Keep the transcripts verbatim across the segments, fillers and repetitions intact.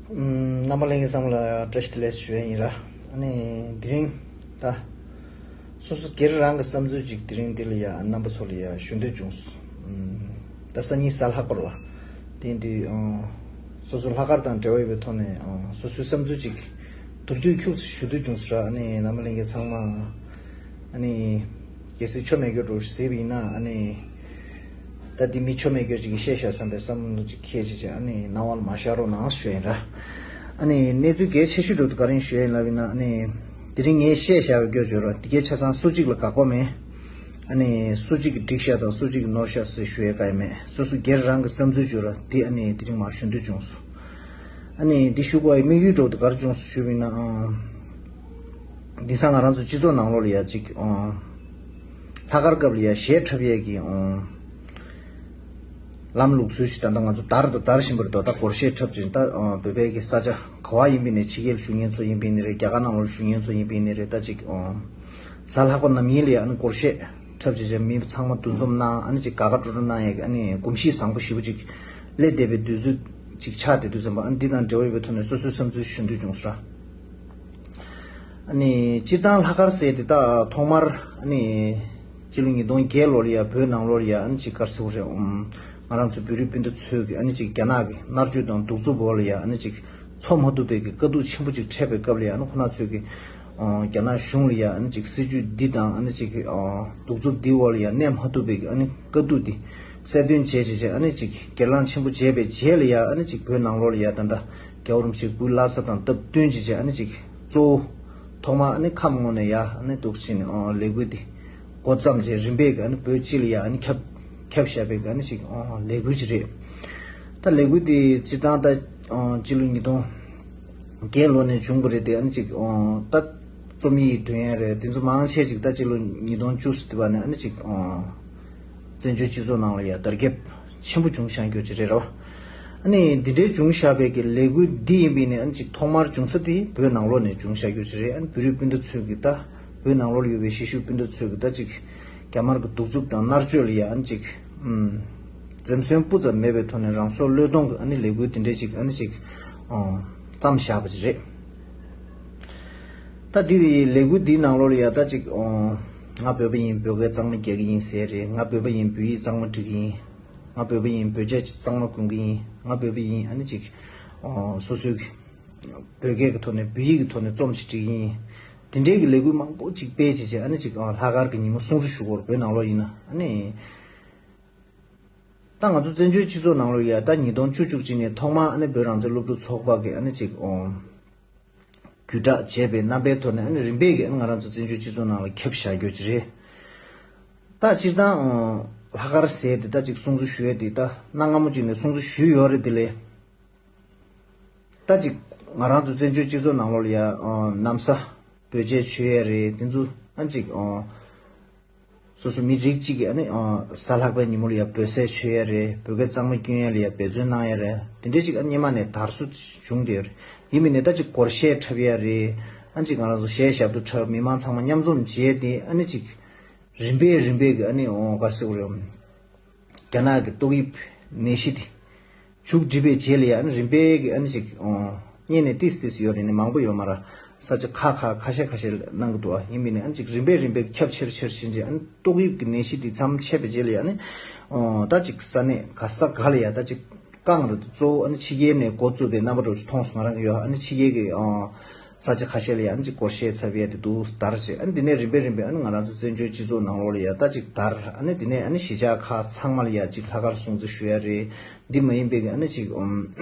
ཨུམ། རྣམ་པ་ལྷན་རྒྱས་ཚང་མ་ལ་བཀྲ་ཤིས་བདེ་ལེགས་ཞུ་ཡ་ཡིན་ར། ཨ་ནི་དེ་རིང་ད་སོ་སོ་སྒེར་རང་གི་བསམ་ཚུལ་ཅིག་དེ་རིང་འདི་ལ་ཡ་རྣམ་པ་ཚོ་ལ་ཡ་ཞུ་འདོད་བྱུང་སོང་། ཨུམ། ད་སང་ཉིན་གཟའ་ལྷག་པ་རེད་བ། དེ་ཡིན་དུས་ཨ་སོ་སོ་ལྷག་དཀར་དང་འབྲེལ་བ་ཡོད་པའི་ཐོག་ནས་ཨ་སོ་སོའི་བསམ་ཚུལ་ཅིག་མདོར་བསྡུས་ཁྱུག་ཙམ་ཞུ་འདོད་བྱུང་སོང་ར། ཨ་ནི་རྣམ་པ་ལྷན་རྒྱས་ཚང་མ་ཨ་ནི་གལ་སྲིད་ཆོ་མེད་སྐྱོ་འགྲོ་ཟེར་བ་ཡིན་ན། ཨ་ནི་ད་འདི་མི་ཆོ་མེད་སྐྱོ་ཅིག་གིས་བཤད་བཞག་བསམ་པའི་བསམ་བློ་ཅིག་འཁྱེར་བྱས་བྱས། ཨ་ནི་སྣང་བ་ལ་མ་ཤར་རོགས་གནང་ཞུ་ཡིན་ར། ཨ་ནི་གནས་ཚུལ་གལ་ཆེ་ཤོས་འགྲོ་དུས་ག་རེ་ཡིན་ཞུ་ཡིན་ལབ་ཡིན་ན། ཨ་ནི་དེ་རིང་ངས་བཤད་བཞག་པའི་སྐྱོ་བརྗོད་ར། འདི་གའི་ཆ་ཚང་སུ་གཅིག་ལ་དགག་པ་མེད། ཨ་ནི་སུ་གཅིག་གིས་འགྲིག་ཤག་དང་སུ་གཅིག་གིས་ནོར་ཤག་ཟེར་ཞུ་ཡས་ག་ཡེ་མེད། སོ་སོ་སྒེར་རང་གི་བསམ་ཚུལ་བརྗོད་ར། འདི་ཨ་ནི་དེ་རིང་མར་ཞུ་འདོད་བྱུང་སོང་། ཨ་ནི་འདི་ཞུ་དགོས་ཡ་དམིགས་ཡུལ་འགྲོ་དུས་ག་རེ་བྱུང་སོང་ཞུ་བ་ཡིན་ན། ཨང་། དེང་སང་ང་རང་ཚོ་སྤྱི་ཚོགས་ནང་ལོགས་ལ་ཡ་ཅིག་ཨང་། ལྷག་དཀར་སྐབས་ལ་ཡ་གཞས་འཁྲབ་ཡས་ཀྱི་ཨང་། ལམ་ལུགས་སྲོལ་ཞིག་ད་ལྟ་ང་ཚོ་དར་དང་དར་བཞིན་པ་རེད་དོ། ད་སྒོར་གཞས་འཁྲབ་ཅིང་ད་ཨང་བོད་པའི་གི་ས་ཆ་ག་བ་ཡིན་པའི་ནས། ཕྱི་རྒྱལ་བཞུགས་མཁན་ཚོ་ཡིན་པའི་ནི་རེད། རྒྱ་གར་ནང་ལོགས་བཞུགས་མཁན་ཚོ་ཡིན་པའི་ནི་རེད། ད་ཅིག་ཨང་། གཟའ་ལྷག་པ་ནམ་ཡིན་ལ་ཡ་ཨ་ནི་སྒོར་གཞས་འཁྲབ་བྱས་བྱས་མི་ཚང་མ་འདུ་འཛོམས་གནང་། ཨ་ནི་ཅིག་དགའ་དགའ་སྤྲོ་སྤྲོ་གནང་ཡས་ཀྱི་ཨ་ནི་གོམས་གཤིས་བཟང་པོ་ཞེ་པོ་ཅིག་སླེབས་བསྡད་པའི་དུས་ཚོད་ཅིག་ཆགས་བསྡད་དུས་ཙམ་པ། ཨ་ནི་འདི་དང་འབྲེལ་བ་ཡོད་པའི་ཐོག་ནས་སོ་སོའི་བསམ་ཚུལ་ཞུ་འདོད་བྱུང་སོང་ར། ཨ་ནི་སྤྱིར་བཏང་ལྷག་དཀར་ཟེར་དེ་ད་ཐོག་མར་ཨ་ནི་སྤྱི་ལོ་ཉིས་སྟོང་བརྒྱད་ལོ་ལ་ཡ་བོད་ནང་ལོགས་ལ་ཡ་ཨ་ནི་ཅིག་ག་རེ་ཟེར་དགོས་རེད། ཨུམ། ང་རང་ཚོ་བོད་རིགས་སྤུན་ཟླ་ཚོས་ཀྱི་ཨ་ནི་ཅིག་རྒྱ་ནག་གི་མནར་གཅོད་དང་གདུག་རྩུབ་འོག་ལ་ཡ་ཨ་ནི་ཅིག་འཚོ་མ་ཐུབ་པའི་གི་དཀའ་སྡུག་ཆེན་པོ་ཅིག་འཕྲད་པའི་སྐབས་ལ་ཡ། ཨ་ནི་ཁོ་ན་ཚོས་ཀྱི་ཨོ་རྒྱ་ནག་གཞུང་ལ་ཡ་ཨ་ནི་ཅིག་སྲིད་ཇུས་འདི་དང་ཨ་ནི་ཅིག་ཨོ་གདུག་རྩུབ་འདི་འོག་ལ་ཡ་གནས་མ་ཐུབ་པའི་གི་ཨ་ནི་དཀའ་སྡུག་འདི་གསལ་སྟོན་བྱས་བྱས་བྱས། ཨ་ནི་ཅིག་སྒེར་ལངས་ཆེན་པོ་བྱས་པའི་རྗེས་ལ་ཡ་ཨ་ནི་ཅིག་བོད་ནང་ལོགས་ལ་ཡ་ད་ལྟ་རྒྱལ་བ་རིན་པོ་ཆེའི་སྐུའི་བླ་གཟའ་དང་སྟབས་བསྟུན་བྱས་བྱས། ཨ་ནི་ཅིག་གཙོ་བོ་ཐོག་མ་ཨ་ནི་ཁམས་ངོས་ནས་ཡ་ཨ་ནི་འདུག་སེ་བྱས་ནས་ཨོ་ལས་འགུལ་འདི་འགོ་བརྩམས་བྱས། རིམ་པས་ཀྱི་ཨ་ནི་བོད་སྤྱི་ལ་ཡ་ཨ་ནི་ཁྱབ་ཁྱབ་བཞག་པའི་ཨ་ནི་ཅིག་ཨོ་ལས་འགུལ་ཅིག་རེད། ད་ལས་འགུལ་འདི་སྤྱིར་བཏང་ད་ཨོ་སྤྱི་ལོ་ཉིས་སྟོང་བརྒྱད་ལོ་ནས་བྱུང་བ་རེད་དེ། ཨ་ནི་ཅིག་ཨོ་ད་རྩོམ་ཡིག་འདོན་ཡ་རེད། དེ་ཚོ་མང་ཆེ་ཅིག་ད་སྤྱི་ལོ་ཉིས་སྟོང་བཅུ་ཟེར་དུས་བ་ནས་ཨ་ནི་ཅིག་ཨོ་བཙན་བྱོལ་སྤྱི་ཚོགས་ནང་ལ་ཡ་དར་ཁྱབ་ཆེན་པོ་བྱུང་བཞག་རྒྱུ་ཅིག་རེད་ར་བ། ཨ་ནི་འདི་འདྲའི་བྱུང་བཞག་པའི་གི་ལས་འགུལ་འདི་ཡིན་པའི་ནི་ཨ་ནི་ཅིག་ཐོག་མར་བྱུང་ས་དེ་བོད་ནང་ལོགས་ནས་བྱུང་བཞག་རྒྱུ་ཅིག་རེད། ཨ་ནི་བོད་རིགས་སྤུན་ཟླ་ཚོས་ཀྱི་ད་བོད་ནང་ལོགས་ལ་ཡོད་པའི་གཞིས་བཞུགས་སྤུན་ཟླ་ཚོས་ཀྱི་ད་ཅིག་རྒྱ་དམར་གྱི་གདུག་རྩུབ་དང་མནར་གཅོད་ལ་ཡ་ཨ་ནི་ཅིག་ཨུམ། འཛེམ་ཟོན་སྤུ་ཙམ་མེད་པའི་ཐོག་ནས་རང་སྲོག་བློས་གཏོང་གི་ཨ་ནི་ལས་འགུལ་དེ་འདྲས་ཅིག་ཨ་ནི་ཅིག་ཨོ་བརྩམས་བཞག་པ་ཅིག་རེད། ད་འདི་ལས་འགུལ་འདིའི་ནང་ལོགས་ལ་ཡ་ད་ཅིག་ཨོ་ང་བོད་པ་ཡིན། བོད་སྐད་གཙང་མ་རྒྱག་གི་ཡིན་ཟེར་རེད། ང་བོད་པ་ཡིན། བོད་ཡིག་གཙང་མ་འབྲི་གི་ཡིན། ང་བོད་པ་ཡིན། བོད་ཇ་གཙང་མ་གོན་གི་ཡིན། ང་བོད་པ་ཡིན། ཨ་ནི་ཅིག་ཨོ་སོ་སོའི་བོད་སྐད་ཀྱི་ཐོག་ནས་བོད་ཡིག་གི་ཐོག་ནས་རྩོམ་ཞིག་འབྲི་གི་ཡིན། དེ་འདྲའི་གི་ལས་འགུལ་མང་པོ་ཅིག་སྤེལ་བྱས་བྱས། ཨ་ནི་ཅིག་ཨོ་ལྷག་དཀར་གྱི་ཉིན་མོ་སྲུང་བརྩི་ཞུ་གི་ཡོད་རེད། བོད་ནང་ལོགས་ཡིན་ན། ཨ་ནི་ད་ང་ཚོ་བཙན་བྱོལ་སྤྱི་ཚོགས་ནང་ལོགས་ཡ་ད་ཉིས་སྟོང་བཅུ་བཅུ་གཅིག་ནས་ཐོག་མ་ཨ་ནི་བོད་རང་བཙན་སློབ་ཕྲུག་ཚོགས་པ་གི་ཨ་ནི་ཅིག་ཨོ་བརྒྱུད་བསྒྲགས་བྱས་པའི་རྣམ་པའི་ཐོག་ནས་ཨ་ནི་རིམ་པས་ཀྱིས་ཨ་ནི་ང་རང་ཚོ་བཙན་བྱོལ་སྤྱི་ཚོགས་ནང་ལ་ཁྱབ་བཞག་རྒྱུ་ཅིག་རེད། ད་སྤྱིར་བཏང་ཨོ་ལྷག་དཀར་ཟེར་དེ་ད་ཅིག་སྲུང་བརྩི་ཞུ་ཡས་དེ་ད་གནའ་སྔ་མོ་ཅིག་ནས་སྲུང་བརྩི་ཞུས་ཡོད་རེད། དེ་ལས་ད་ཅིག་ང་རང་ཚོ་བཙན་བྱོལ་སྤྱི་ཚོགས་ནང་ལོགས་ལ་ཡ་ཨོ་ན་བཟའ་བོད་ཇ་མཆོད་ཡས་རེད། དེ་ཚོ་ཨ་ནི་ཅིག་ཨོ་སོ་སོ་མི་རིགས་གཅིག་གིས་ཨ་ནི་ཨ་གཟའ་ལྷག་པའི་ཉིན་མོ་ལ་ཡ་འབོད་སྲེད་བྱེད་ཡ་རེད། བོད་སྐད་གཙང་མ་སྐྱོན་ཡ་ལ་ཡ་འབད་བརྩོན་གནང་ཡ་རེད། དེ་འདྲའི་ཅིག་ཨ་སྔོན་མ་ནས་དར་སྲོལ་བྱུང་བསྡད་ཡོད་རེད། ཡིན་མིན་ནས་ད་ཅིག་སྒོར་གཞས་འཁྲབ་ཡ་རེད། ཨ་ཅིག་ང་རང་ཚོ་གཞས་ཞབས་བྲོ་འཁྲབ། མི་མང་ཚང་མ་མཉམ་འཛོམས་བྱས་ཏེ་ཨ་ནི་ཅིག་རིམ་པས་རིམ་པས་ཀྱི་ཨ་ནི་ཨོ་ག་རེ་ཟེར་དགོས་རེད། རྒྱ་ནག་གི་ཏོག་དབྱིབས་ནད་གཞི་དེ་མཇུག་སྒྲིལ་བའི་རྗེས་ལ་ཡང་རིམ་པས་ཀྱི་ཨ་ནི་ཅིག་ཨོ་སྔོན་ནས་ཏིས་ཏིས་ཡོད་རེད། ནི་མང་པོ་ཡོད་མ་རེད། ས་ཆ་ཁག་ཁག་ཁ་ཤས་ཁ་ཤས་གནང་གི་འདུག་ཨ། ཡིན་པས་ནི་ཨ་ནི་ཅིག་རིམ་པས་རིམ་པས་ཁྱབ་ཆེར་ཆེར་ཕྱིན་རྗེས་ཨ་ནི་ཏོག་དབྱིབས་ཀྱི་ནད་གཞི་དེ་མཚམས་ཆད་པའི་རྗེས་ལ་ཡང་ནི་ཨོ་ད་ཅིག་ས་གནས་ག་ས་ག་ལ་ཡང་ད་ཅིག་བསྐང་རུ་གཙོ་བོ་ཨ་ནི་ཕྱི་རྒྱལ་ནས་འགོ་བཙུགས་པའི་རྣམ་པ་འདྲ་ཞིག་མཐོང་སོང་། ང་རང་གི་ཡོད། ཨ་ནི་ཕྱི་རྒྱལ་གྱི་ཨོ་ས་ཆ་ཁ་ཤས་ལ་ཡང་ཅིག་སྒོར་གཞས་འཁྲབ་ཡས་དེ་འདུག་དར་བྱས། ཨ་ནི་འདི་ནས་རིམ་པས་རིམ་པས་ཨ་ནི་ང་རང་ཚོ་བཙན་བྱོལ་སྤྱི་ཚོགས་ནང་ལོགས་ལ་ཡང་ད་ཅིག་དར། ཨ་ནི་འདི་ནས་ཨ་ནི་གཞིས་ཆགས་ཁག་ཚང་མ་ལ་ཡང་ཅིག་ལྷག་དཀར་སྲུང་བརྩི་ཞུ་ཡ་རེད། འདི་མ་ཡིན་པའི་གི་ཨ་ནི་ཅིག་ཨམ་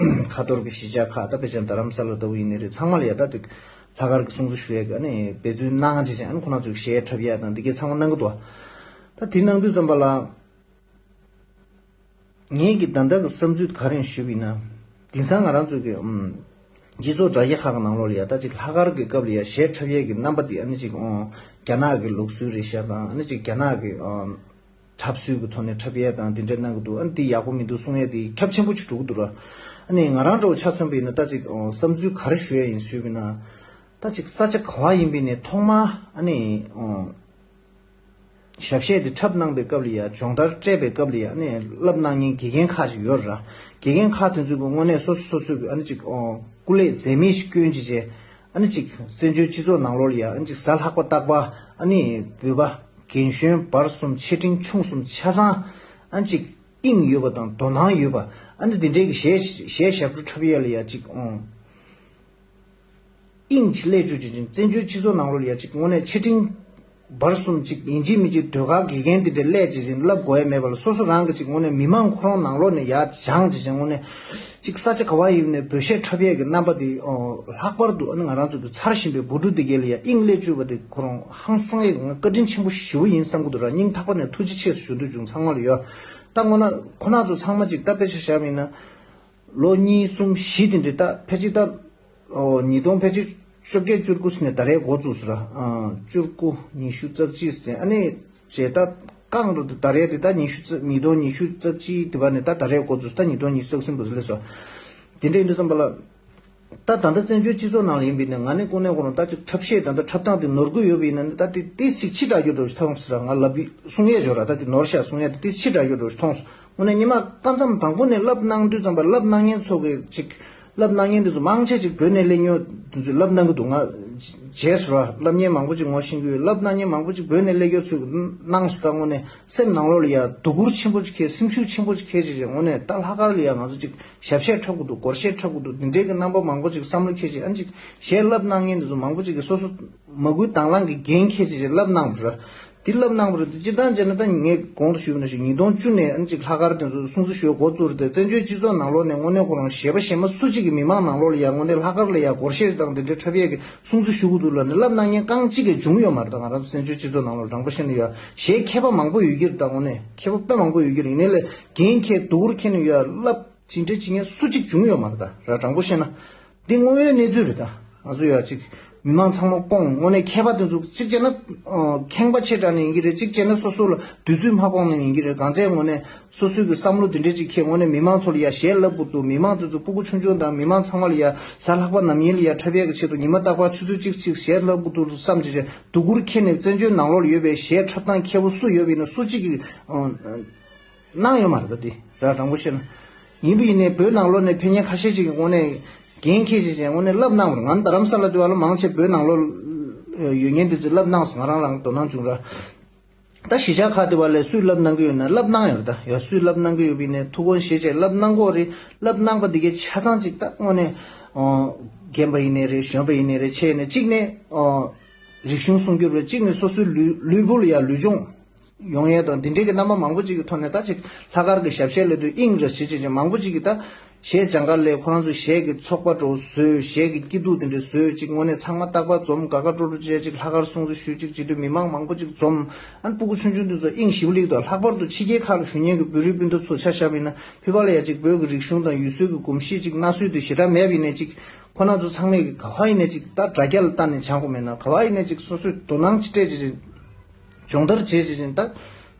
ཁ་ཐོར་གྱི་གཞིས་ཆགས་ཁག་ད་དཔེ་ཆ་རྡ་རམ་ས་ལ་ལྟ་བུ་ཡིན་ནི་རེད། ཚང་མ་ལ་ཡང་ད་ཅིག་ལྷག་དཀར་གྱི་སྲུང་བརྩི་ཞུ་ཡ་གི་ཨ་ནི་འབད་བརྩོན་གནང་བྱས་བྱས། ཨ་ནི་ཁོ་རང་ཚོས་གཞས་འཁྲབ་ཡ་དང་འདི་གའི་ཚང་མ་གནང་གི་འདུག་ད་དེ་གནང་དུས་ཙམ་པ་ལ། ངེད་ཀྱི་ད་ལྟ་གི་བསམ་ཚུལ་ག་རེ་ཞུས་པ་ཡིན་ན། དེང་སང་ང་རང་ཚོ་གི་ཨམ་སྤྱི་ཚོགས་དྲ་རྒྱ་ཁག་གི་ནང་ལོགས་ལ་ཡ་ད་ཅིག་ལྷག་དཀར་གྱི་སྐབས་ལ་ཡ་གཞས་འཁྲབ་ཡས་ཀྱི་རྣམ་པ་དེ་ཨ་ནི་ཅིག་ཨོ་རྒྱ་ནག་གི་ལུགས་སྲོལ་རེད་ཤག་དང་། ཨ་ནི་ཅིག་རྒྱ་ནག་གི་ཨམ་འཁྲབ་སྲོལ་གྱི་ཐོག་ནས་འཁྲབ་ཡས་དང་དེ་འདྲ་གནང་གི་འདུག་ཨ་ནི་དེ་ཡག་པོ་མི་འདུག་གསུང་ཡས་དེ་ཁྱབ་ཆེན་པོ་ཅིག་འགྲོ་གི་འདུག་ར། ཨ་ནི་ང་རང་འདྲ་བོ་ཆ་མཚོན་པ་ཡིན་ན་ད་ཅིག་ཨོ་བསམ་ཚུལ་ག་རེ་ཞུ་ཡས་ཡིན་ཞུས་པ་ཡིན་ན། ད་ཅིག་ས་ཆ་ག་བ་ཡིན་པ་ཡིན་ནའི་ཐོག་མ་ཨ་ནི་ཨོ་ ཞབས་གཞས་དེ་འཁྲབ་གནང་པའི་སྐབས་ལ་ཡ་སྦྱོང་བརྡར་སྤྲད་པའི་སྐབས་ལ་ཡ་ཨ་ནི་བསླབ་གནང་མཁན་དགེ་རྒན་ཁག་ཅིག་ཡོད་ར། དགེ་རྒན་ཁག་དེ་ཚོ་གི་དངོས་གནས་སོ་སོ་སོ་སོ་གི་ཨ་ནི་ཅིག་ཨོ་སྐུ་ལས་འཛེམ་མེད་ཞིག་བསྐྱོན་ཅི་བྱས། ཨ་ནི་ཅིག་བཙན་བྱོལ་སྤྱི་ཚོགས་ནང་ལོགས་ལ་ཡ་ཨ་ནི་ཅིག་གཟའ་ལྷག་པ་རྟག་པ་ཨ་ནི་བོད་པ་རྒན་གཞོན་བར་གསུམ་ཆེ་འབྲིང་ཆུང་གསུམ་ཆ་ཚང་ཨ་ནི་ཅིག་དབྱིངས་ཡོད་པ་དང་དོ་སྣང་ཡོད་པ་ཨ་ནི་འདི་འདྲའི་གི་གཞས་གཞས་ཞབས་བྲོ་འཁྲབ་ཡ་ལ་ཡ་ཅིག་ཨོ། དབྱིངས་ཀྱི་སླད་བཅུག་ཅིག་ཅིང་བཙན་བྱོལ་སྤྱི་ཚོགས་ནང་ལོགས་ལ་ཡ་ཅིག་དངོས་གནས་ཆེ་འབྲིང་བར་གསུམ་ཅིག་ཡིན་གཅིག་མིན་གཅིག་ཟློས་གར་དགེ་རྒན་དེ་འདྲ་སླད་ཅིག་ཅིང་བསླབ་དགོས་ཡ་མེད་པ་ལ་སོ་སོ་རང་གི་ཅིག་དངོས་གནས་མི་མང་ཁོ་རང་ནང་ལོགས་ནས་ཡ་སྦྱངས་ཅིག་ཅིང་དངོས་གནས་ཅིག་ས་ཆ་ག་བ་ཡིན་ནས་བོད་གཞས་འཁྲབ་ཡས་ཀྱི་རྣམ་པ་དེ་ཨོ་ལྷག་པར་དུ་ཨ་ནི་ང་རང་ཚོ་གི་ཚར་བཞིན་པའི་བུ་ཕྲུག་དེ་གས་ལ་ཡ་དབྱིངས་སླད་བཅུག་པ་དེ་ཁོ་རང་ཧང་སང་ཡས་ང་བཀའ་དྲིན་ཆེན་པོ་ཞེ་པོ་ཡིན་བསམ་གི་འདུག་ར། སྙིང་ཐག་པ་ནས་ཐུགས་རྗེ་ཆེ་ཞུ་འདོད་བྱུང་ཚང་མ་ལ་ཡ། ད་དངོས་གནས་ཁོ་རང་ཚོ་ཚང་མ་ཅིག་ད་དཔེ་ཆ་བཞག་པ་ཡིན་ན། ལོ་གཉིས་གསུམ་བཞི་དེ་འདྲ་ད་ཕལ་ཆེར་ད། ཨོ་ཉིས་སྟོང་ཕལ་ཆེར་བཅོ་བརྒྱད་བཅུ་དགུ་ཟིན་ནས་ད་རེས་འགོ་བཙུགས་སོང་ར། ཨ་བཅུ་དགུ་ཉི་ཤུ་རྩ་གཅིག་ཟིན་ཨ་ནི་བྱས་ད་རྐང་རུ་ད་རེས་དེ་ད་ཉི་ཤུ་རྩ་ཉིས་སྟོང་ཉི་ཤུ་རྩ་གཅིག་དེ་བ་ནས་ད་ད་རེས་འགོ་བཙུགས་ད་ཉིས་སྟོང་ཉི་ཤུ་རྩ་གསུམ་བར་སླེབས་སོང་། དེ་འདྲ་ཡིན་དུས་ཙམ་པ་ལ། ད་ད་ལྟ་བཙན་བྱོལ་སྤྱི་ཚོགས་ནང་ལ་ཡིན་པ་ཡིན་ན་ང་ནི་ཀུན་ནས་ཀུན་རུང་ད་ཅིག་འཁྲབ་གཞས་ད་ལྟ་འཁྲབ་སྟངས་དེ་ནོར་གི་ཡོད་པ་ཡིན་ན་ནི་ད་དེ་ཏིས་ཅིག་ཕྱི་དྲགས་རྒྱུ་འགྲོ་ཞིག་མཐོང་སོང་ར། ང་ལབ་གསུང་ཡས་འཇོག་ར་ད་དེ་ནོར་ཤག་གསུང་ཡས་དེ་ཏིས་ཕྱི་དྲགས་རྒྱུ་འགྲོ་ཞིག་མཐོང་སོང་། དངོས་གནས་ཉི་མ་སྐབས་མཚམས་དང་པོ་ནས་བསླབ་གནང་དུས་ཙམ་པ་བསླབ་གནང་མཁན་ཚོ་གི་ཅིག་བསླབ་གནང་མཁན་དེ་ཚོ་མང་ཆེ་ཅིག་བོད་ནས་སླེབས་མྱོང་དེ་ཚོས་བསླབ་གནང་གི་འདུག་ང་བྱས་སོ་ར་བསླབ་མཁན་མང་པོ་ཅིག་ངོ་ཤེས་ཀྱི་ཡོད། བསླབ་གནང་མཁན་མང་པོ་ཅིག་བོད་ནས་སླེབས་མྱོང་ཚོས་གནང་སོ། ད་དངོས་གནས་སེམས་ནང་ལོགས་ལ་ཡ་སྡུག་སྒུར་ཆེན་པོ་ཅིག་ཁེལ་སེམས་ཤུགས་ཆེན་པོ་ཅིག་ཁེལ་ཅིག་ཅིག་དངོས་གནས་ད་ལྷག་དཀར་ལ་ཡ་ང་ཚོ་ཅིག་ཞབས་གཞས་འཁྲབ་དགོས་འདུག་སྒོར་གཞས་འཁྲབ་དགོས་འདུག་འདི་འདྲའི་གི་རྣམ་པ་མང་པོ་ཅིག་བསམ་བློ་ཁེལ་ཅིག་ཨ་ཅིག་གཞས་བསླབ་གནང་མཁན་འདི་ཚོ་མང་པོ་ཅིག་གིས་སོ་སོ་མ་བསྐུལ་དང་བླངས་ཀྱི་འགན་འཁྱེར་བྱས་བྱས་བསླབ་གནང་བ་རེད། འདི་བསླབ་གནང་བ་རེད། འདི་སྤྱིར་བཏང་བྱས་ན་ད་ངས་གོང་དུ་ཞུས་པ་ནང་བཞིན་ཉིས་སྟོང་བཅུ་ནས་ཨ་ནི་ཅིག་ལྷག་དཀར་དེ་ཚོ་སྲུང་བརྩི་ཞུ་འགོ་བཙུགས་རེད་དེ། བཙན་བྱོལ་སྤྱི་ཚོགས་ནང་ལོགས་ནས་དངོས་གནས་ཁོ་རང་གཞས་པ་གཞས་མ་སུ་གཅིག་གིས་མི་མང་ནང་ལོགས་ལ་ཡ་དངོས་གནས་ལྷག་དཀར་ལ་ཡ་སྒོར་གཞས་དང་དེ་འདྲའི་འཁྲབ་ཡས་ཀྱི་སྲུང་བརྩི་ཞུ་དགོས་འདུག་ལབ་ནས་བསླབ་གནང་མཁན་རྐང་གཅིག་གིས་བྱུང་ཡོད་མ་རེད། ད་ང་རང་ཚོ་བཙན་བྱོལ་སྤྱི་ཚོགས་ནང་ལོགས་དྲང་པོ་བཤད་ན་ཡ་གཞས་མཁས་པ་མང་པོ་ཡོད་ཀྱི་རེད། ད་དངོས་གནས་མཁས་པ་དཔེ་མང་པོ་ཡོད་ཀྱི་རེད། ཡིན་ནའི་ལས་འགན་འཁྱེར་སྡུག་རུ་འཁྱེར་ནས་ཡ་བསླབ་ཇི་འདྲ་བྱེད་མཁན་སུ་གཅིག་བྱུང་ཡོད་མ་རེད། ད་ར་དྲང་པོ་བཤད་ན། འདི་དངོས་ཡོད་གནས་ཚུལ་རེད། ད་ང་ཚོ་ཡ་གཅིག་མི་མང་ཚང་མ་སྐོང་དངོས་གནས་མཁས་པ་དེ་ཚོ་གཅིག་བྱས་ན་ཨ་ཁེངས་པ་ཆེ་དྲགས་ནས་ཡིན་གྱི་རེད། གཅིག་བྱས་ན་སོ་སོ་ལ་དུས་ཚོད་མ་སྐོང་ནས་ཡིན་གྱི་རེད། གང་བྱས་དངོས་གནས་སོ་སོའི་གི་བསམ་བློ་དེ་འདྲས་ཅིག་འཁྱེར་དངོས་གནས་མི་མང་ཚོ་ལ་ཡ་གཞས་བསླབ་དགོས་འདུག་མི་མང་དེ་ཚོ་སྤུ་གུ་ཆུང་ཆུང་དང་མི་མང་ཚང་མ་ལ་ཡ་གཟའ་ལྷག་པ་ནམ་ཡིན་ལ་ཡ་འཁྲབ་ཡས་ཀྱི་ཆེད་དུ་ཉི་མ་རྟག་པར་ཆུ་ཚོད་གཅིག་ཅིག་གཞས་བསླབ་དགོས་འདུག་བསམ་བྱས་བྱས་སྡུག་སྒུར་འཁྱེར་ནས་བཙན་བྱོལ་ནང་ལོགས་ལ་ཡོད་པའི་གཞས་འཁྲབ་སྟངས་མཁས་པོ་སུ་ཡོད་པ་ཡིན་ན་སུ་གཅིག་གིས་ཨ། གནང་ཡོད་མ་རེད། ད་དེ་ར་དྲང་པོ་བཤད་ན། ཡིན་པ་ཡིན་ནའི་བོད་ནང་ལོགས་ནས་ཕེབས་མཁན་ཁ་ཤས་ཅིག་གི་དངོས་གནས་འགན་འཁྱེར་བྱས་བྱས་དངོས་གནས་བསླབ་གནང་བ་རེད། ང་རྡ་རམ་ས་ལ་དེ་བ་ལ་མང་ཆེ་བོད་ནང་ལོགས་ཡོད་མཁན་དེ་ཚོས་བསླབ་གནང་སོང་། ང་རང་རང་དོ་སྣང་བྱུང་ར། ད་གཞིས་ཆགས་ཁག་དེ་བ་ལས་སུས་བསླབ་གནང་གི་ཡོད་ན་བསླབ་གནང་ཡོད་རེད། ད་ཡ་སུས་བསླབ་གནང་གི་ཡོད་པ་ཡིན་ནའི་ཐུགས་དགོངས་བཞེས་བྱས་བསླབ་གནང་གི་ཡོད་རེད། བསླབ་གནང་པ་དེ་གའི་ཆ་ཚང་ཅིག་ད་དངོས་གནས་ཨོ་རྒན་པ་ཡིན་ནའི་རེད། གཞོན་པ་ཡིན་ནའི་རེད། ཆེ་ཡིན་ནའི་གཅིག་ནས་ཨོ་རིག་གཞུང་སྲུང་སྐྱོབ་རེད། གཅིག་ནས་སོ་སོའི་ལུས་ལུས་པོ་ལ་ཡ་ལུས་སྦྱོང་ཡོང་ཡས་དང་འདི་འདྲའི་གི་རྣམ་པ་མང་པོ་ཅིག་གི་ཐོག་ནས་ད་ཅིག་ལྷག་དཀར་གི་ཞབས་གཞས་ལབ་དུས་དབྱིངས་རེ་བྱེད་བྱེད་ཅིག་མང་པོ་ཅིག་གི་ད་གཞས་སྦྱང་ག་ལས་ཁོ་རང་ཚོ་གཞས་ཀྱི་ཚོགས་པ་འདྲ་བོ་བཟོས། གཞས་ཀྱི་སྐྱིད་སྡུག་དེ་འདྲ་བཟོས། ཅིག་དངོས་གནས་ཚང་མ་རྟག་པར་འཛོམས་དགའ་དགའ་སྤྲོ་སྤྲོ་བྱས་ཅིག་ལྷག་དཀར་སྲུང་བརྩི་ཞུས་ཅིག་བྱེད་དུས་མི་མང་མང་པོ་ཅིག་འཛོམས། ཨ་ནི་སྤུ་གུ་ཆུང་ཆུང་དེ་ཚོ་དབྱིངས་ཞེ་པོ་ལེགས་འདུག་ལྷག་པར་དུ་ཕྱི་རྒྱལ་ཁག་ལ་བཞུགས་མཁན་གྱི་བོད་རིགས་སྤུན་ཟླ་ཚོ་ཆ་བཞག་པ་ཡིན་ན་ཕལ་པ་ལ་ཡ་ཅིག་བོད་ཀྱི་རིག་གཞུང་དང་ཡུལ་སྲོལ་གྱི་གོམས་གཤིས་ཅིག་གནའ་སྲོལ་དེ་ཞེ་དྲག་མེད་པ་ཡིན་ནའི་ཅིག་ཁོ་རང་ཚོ་ཚང་མས་ཀྱི་ག་བ་ཡིན་ནའི་ཅིག་ད་དྲ་རྒྱ་ལ་ལྟ་ནས་སྦྱང་དགོས་མེད་ན་ག་བ་ཡིན་ནའི་ཅིག་སོ་སོས་དོ་སྣང་ཅིག་སྤྲད་བྱས་ཅིག་སྦྱོང་བརྡར་བྱས་བྱས་ཅིག་ད་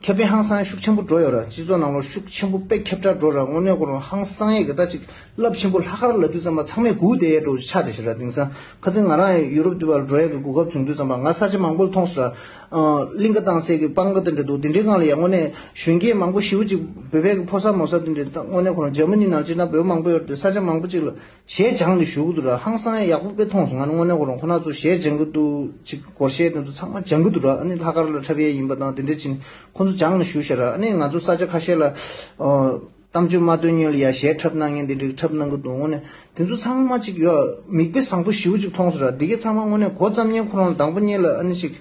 ཁེ་ཕན་ཧང་སང་ཤུགས་ཆེན་པོ་འགྲོ་ཡོད་ར། སྤྱི་ཚོགས་ནང་ལོགས་ཤུགས་ཆེན་པོ་དཔེ་ཁྱབ་བསྒྲགས་འགྲོ་ར། དངོས་གནས་ཁོ་རང་ཧང་སང་ཡས་ཀྱི་ད་ཅིག་རླབས་ཆེན་པོ་ལྷག་དཀར་ལབ་དུས་ཙམ་པ་ཚང་མས་སྒུག་བསྡད་ཡས་འགྲོ་ཆགས་བསྡད་ཤག་ར། དེང་སང་ཁ་སང་ང་རང་ཡུ་རོབ་དུས་པར་འགྲོ་ཡས་ཀྱི་གོ་སྐབས་བྱུང་དུས་ཙམ་པ་ང་ས་ཆ་མང་པོ་ལ་མཐོང་སོང་ར། ཨ་གླིང་ག་བཏང་སའི་གི་སྤང་ག་དེ་འདྲ་འདུག་དེ་འདྲའི་སྒང་ལ་ཡ་དངོས་གནས་གཞོན་སྐྱེས་མང་པོ་ཞེ་པོ་ཅིག་བོད་པའི་གི་ཕོ་གསར་མོ་གསར་དེ་འདྲ་ད་དངོས་གནས་ཁོ་རང་འཇར་མ་ནི་ནང་ཅིག་ན་བོད་མང་པོ་ཡོད་རེད་དེ། ས་ཆ་མང་པོ་ཅིག་ལ་གཞས་སྦྱང་ནས་བཞུགས་ཀྱི་འདུག་ར། ཧང་སང་ཡག་པོ་དཔེ་མཐོང་སོང་། ང་ནི་དངོས་གནས་ཁོ་རང་ཁོ་ན་ཚོ་གཞས་སྦྱང་གི་འདུག་ཅིག་སྒོར་གཞས་དེ་ཚོ་ཚང་མ་སྦྱང་གི་འདུག་ར། ཨ་ནི་ལྷག་དཀར་ལ་འཁྲབ་ཡས་ཡིན་པ་དང་དེ་འདྲ་ཅིག་ཁོ་ཚོ་སྦྱང་ནས་བཞུགས་ཤག་ར། ཨ་ནི་ང་ཚོ་ས་ཆ་ཁ་ཤས་ལ་ཨོ་གཏམ་བརྗོད་མ་སྟོན་ཉོན་ལ་ཡ་གཞས་འཁྲབ་གནང་མཁན་དེ་འདྲ་འཁྲབ་གནང་གི་འདུག་དངོས་གནས་དེ་ཚོ་ཚང་མ་ཅིག་ཡོད་མིག་དཔེ་བཟང་པོ་ཞེ་པོ་ཅིག་མཐོང་སོང་ར། འདི་གས་ཚང་མ་དངོས་གནས་འགོ་བརྩམས་མཁན་ཁོ་རང་ལ་དང་པོ་ཉིད་ལ་ཨ་ནི་ཅིག་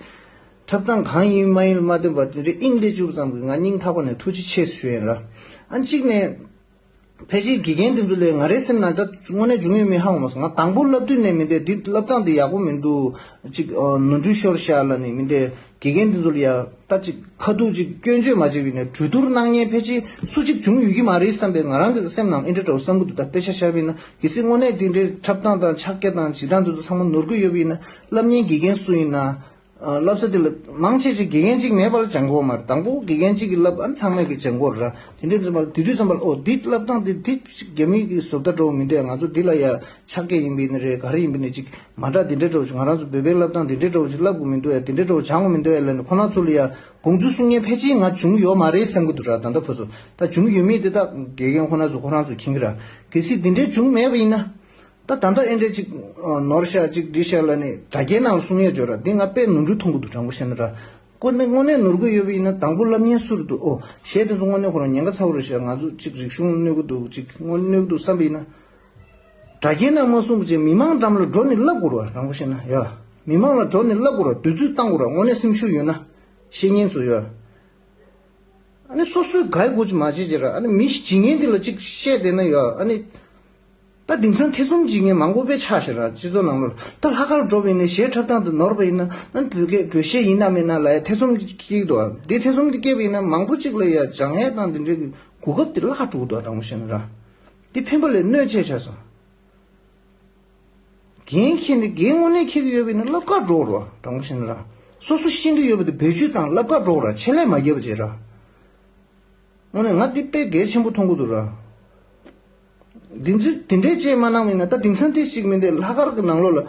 འཁྲབ་སྟངས་གང་ཡིན་མ་ཡིན་ལ་མ་ལྟོས་པར་དེ་འདྲའི་དབྱིངས་སླེབས་བཅུག་ཙམ་གྱིས་ང་སྙིང་ཐག་པ་ནས་ཐུགས་རྗེ་ཆེ་ཞུ་ཡིན་ར། ཨ་གཅིག་ནས། ཕལ་ཆེར་དགེ་རྒན་དེ་ཚོ་ལས་ང་རའི་སེམས་ནང་ད་དངོས་གནས་འབྱུང་ཡོད་མེད་ཧ་གོ་མ་སོང་། ང་དང་པོ་བསླབ་དུས་ནས་མི་འདྲ་འདི་བསླབ་སྟངས་འདི་ཡག་པོ་མི་འདུག་ཅིག་ཨ་ནོར་འཁྲུལ་ཤོར་ཤག་ལབ་ནས་མི་འདྲ་དགེ་རྒན་དེ་ཚོ་ལ་ཡ་ད་ཅིག་ཁ་ཐུག་ཅིག་སྐྱོན་བརྗོད་མ་བྱས་པ་ཡིན་ན་གྲོས་བསྡུར་གནང་མཁན་ཕལ་ཆེར་སུ་གཅིག་བྱུང་ཡོད་ཀྱི་མ་རེད་བསམ་པའི་ང་རང་གི་སེམས་ནང་ཨེ་འདྲ་འདྲ་བོ་བསམ་གི་འདུག་ད་དཔེ་ཆ་བཞག་པ་ཡིན་ན་གལ་སྲིད་དངོས་གནས་དེ་འདྲའི་འཁྲབ་སྟངས་དང་ཕྱག་རྒྱ་དང་བྱེད་སྟངས་དེ་ཚོ་ཚང་མ་ནོར་གི་ཡོད་པ་ཡིན་ན་བསླབ་མཁན་དགེ་རྒན་སུ་ཡིན་ན། བསླབ་ས་དེ་ལ་མང་ཆེ་ཆེ་དགེ་རྒན་གཅིག་མེད་པ་ལ་སྦྱང་གི་ཡོད་མ་རེད། དང་པོ་དགེ་རྒན་གཅིག་གིས་བསླབ། ཨ་ནི་ཚང་མས་ཀྱིས་སྦྱང་གི་ཡོད་རེད། དེ་འདྲའི་ཙམ་པ་ལ་དེ་དུས་ཙམ་པ་ལ་ཨོ་འདི་བསླབ་སྟངས་འདི་འདི་རྒྱ་མི་གི་བཟོ་ལྟ་འདྲ་བོ་མི་འདུག་ང་ཚོ་འདི་ལ་ཡ་ཕྱག་སྐད་ཡིན་པ་ཡིན་ན་རེད། ག་རེ་ཡིན་པ་ཡིན་ན་ཅིག་མ་འདྲ་འདི་འདྲ་འདྲ་བོ་ཞིག་ང་རང་ཚོ་བོད་པའི་བསླབ་སྟངས་འདི་འདྲ་འདྲ་བོ་ཞིག་བསླབ་དགོས་མི་འདུག་ཡ། འདི་འདྲ་འདྲ་བོ་སྦྱང་དགོས་མི་འདུག་ཡ་ལབ་ནས་ཁོ་རང་ཚོ་ལ་ཡ་དགོངས་ཚུལ་གསུང་མཁན་ཕལ་ཆེར་ང་བྱུང་ཡོད་མ་རེད་བསམ་གྱི་འདུག་ར། ད་ལྟ་བར་དུ་ད་བྱུང་ཡོད་མེད་དེ་ད་དགེ་རྒན་ཁོ་རང་ཚོ་ཁོ་རང་ཚོ་མཁྱེན་གྱི་ར། གལ་སྲིད་འདི་འདྲའི་བྱུང་མེད་པ་ཡིན་ན། ད་ད་ལྟ་ཨེ་འདྲས་ཅིག་ནོར་ཤག་ཅིག་འགྲིག་ཤག་ལབ་ནས་དྲ་རྒྱའི་ནང་ལ་གསུང་ཡས་བྱོས་ར། འདི་ང་དཔེ་ནོར་འཁྲུལ་མཐོང་གི་འདུག་དྲང་པོ་བཤད་ན་ར། དངོས་གནས་དངོས་གནས་ནོར་གི་ཡོད་པ་ཡིན་ན་དང་པོ་སློབ་གཉེར་སུ་རེད་འདུག་ཨོ་གཞས་དེ་ཚོ་དངོས་གནས་ཁོ་རང་ཉེན་ཁ་ཚ་བོ་རེད་ཤག་ང་ཚོ་ཅིག་རིག་གཞུང་གནོད་གི་འདུག་ཅིག་དངོས་གནས་གནོད་གི་འདུག་བསམ་པ་ཡིན་ན། དྲ་རྒྱའི་ནང་མ་གསུང་གི་ཅིག་མི་མང་འགྲམ་ལ་འགྲོ་ནས་བསླབ་དགོས་ར། དྲང་པོ་བཤད་ན་ཡ། མི་མང་ལ་འགྲོ་ནས་བསླབ་དགོས་ར། དུས་ཚོད་བཏང་དགོས་ར། དངོས་གནས་སེམས་ཤུགས་ཡོད་ན། བཤད་མཁན་ཚོ་ཡ། ཨ་ནི་སོ་སོའི་དགའ་དགོས་ཀྱི་མ་བྱེད་ཅེས་ར། ཨ་ནི་མི་ཞིག་བྱེད་མཁན་དེ་ལ་ཅིག་བཤད་བསྡད་ན་ཡ། ཨ་ནི་ད་དེང་སང་ཐེ་ཚོམ་བྱེད་མཁན་མང་པོ་དཔེ་ཆགས་ཤག་ར། སྤྱི་ཚོགས་ནང་ལོགས་ལ། ད་ལྷག་དཀར་འགྲོ་བ་ཡིན་ན། གཞས་འཁྲབ་སྟངས་དེ་ནོར་བ་ཡིན་ན། ཨ་ནི་བོད་སྐད་བོད་གཞས་ཡིན་ན་མིན་ན་ལ་ཡ་ཐེ་ཚོམ་སྐྱེ་གི་འདུག་དེ་ཐེ་ཚོམ་དེ་སྐྱེས་པ་ཡིན་ན་མང་པོ་ཅིག་ལ་ཡ་སྦྱང་ཡས་དང་དེ་འདྲའི་གི་གོ་སྐབས་དེ་བརླག་འགྲོ་གི་འདུག་དྲང་པོ་བཤད་ན་ར། དེ་ཕན་པ་ལས་གནོད་ཆེ་ཆགས་སོང་། འགན་འཁྱེར་ནས་འགན་དངོས་གནས་འཁྱེར་གྱི་ཡོད་པ་ཡིན་ན་བསླབ་གར་འགྲོ་རོགས། དྲང་པོ་བཤད་ན་ར། སོ་སོ་ཤེས་ཀྱི་ཡོད་པ་དེ་བེད་སྤྱོད་བཏང་བསླབ་གར་འགྲོ་ར། ཆེད་ལས་མ་བརྒྱབ་པ་བྱེད་ར། དངོས་གནས་ང་འདི་དཔེ་གལ་ཆེན་པོ་མཐོང་གི་འདུག་ར། འདི་འདྲ་འདི་འདྲའི་བྱས་མ་གནང་བ་ཡིན་ན། ད་དེང་སང་དེ་ཞིག་མིན་ཏེ་ལྷག་དཀར་གྱི་ནང་ལོགས་ལ་